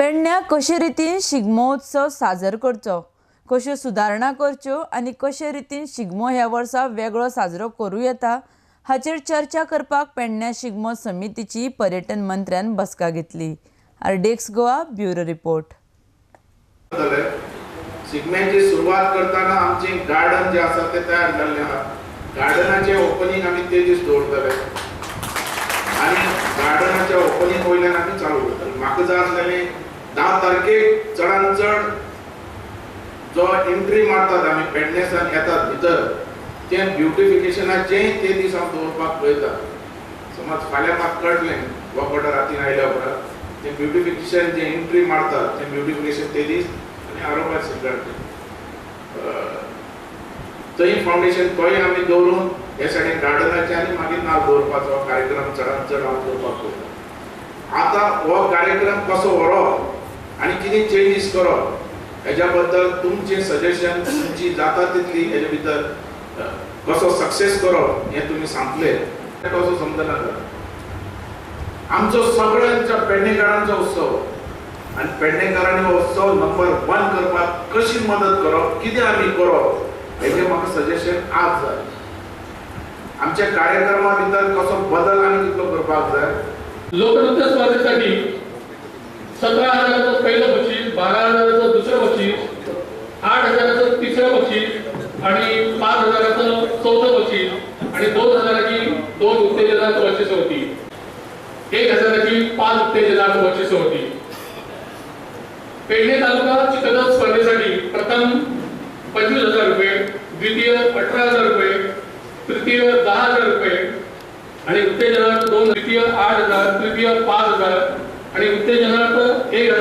पेडण्या कशे रितीन शिगमो उत्सव साजर करचो, कश्यो सुदारणा करच्यो आनी कशे रितीन शिगमो ह्या वर्सा वेगळो साजरो करूं येता हाचेर चर्चा करपाक पेडण्या शिगमो समितीची पर्यटन मंत्र्यान बसका घेतली. RDX Goa bureau report. शिगम्याची सुरवात करताना आमचे गार्डन जे आसा ते तयार जाल्ले आहा. गार्डनाचे ओपनिंग आमी ते दीस दवरतले आनी गार्डनाच्या ओपनिंग वयल्यान आमी चालू करतले. म्हाका जाय आसलेलें 10 तारखेक चडान चड जो एंट्री मारतात आमी पेडणेसान येतात भितर तें ब्युटिफिकेशनाचें ते दीस हांव दवरपाक पळयता. समज फाल्यां म्हाका कळटलें वॉकआउटा रातीन आयल्या उपरांत तें ब्युटिफिकेशन जें एंट्री मारतात तें ब्युटिफिकेशन ते दीस आनी आरोपार स्वीकारचें थंय फावंडेशन तोय आमी दवरून हे सायडीन गार्डनाचें आनी मागीर नाल दवरपाचो कार्यक्रम चडान चड हांव करपाक पळयता. आतां हो कार्यक्रम कसो व्हरप आनी कितें चेंजीस करप हेज्या बद्दल तुमचें सजेशन तुमची जाता तितली हेजे भितर कसो सक्सेस करप हें तुमी सांगतले कसो समजना. आमचो सगळ्यांच्या पेडणेकारांचो उत्सव आनी पेडणेकारांनी हो उत्सव नंबर 1 करपाक कशी मदत करप, कितें आमी करप हेजें म्हाका सजेशन आज जाय. आमच्या कार्यक्रमा भितर कसो बदल आनी कितलो करपाक जाय. लोकनृत्य स्पर्धेसाठी 17,000 पहिलं बक्षीस, 12,000 दुसरं बक्षीस, 8,000 तिसरं बक्षीस आणि 5,000 चौथं बक्षीस आणि 2,000 2 उत्तेजनार्थ बक्षीस होती. 1,000 5 उत्तेजनार्थ बक्षीस होती. पेडणे तालुका चित्ररथ स्पर्धेसाठी प्रथम 25,000 रुपये, द्वितीय 18,000 रुपये, तृतीय 10,000 रुपये आणि उत्तेजनार्थ 2, द्वितीय 8,000, तृतीय 5,000 आणि उत्तेजनार्थ 1,000.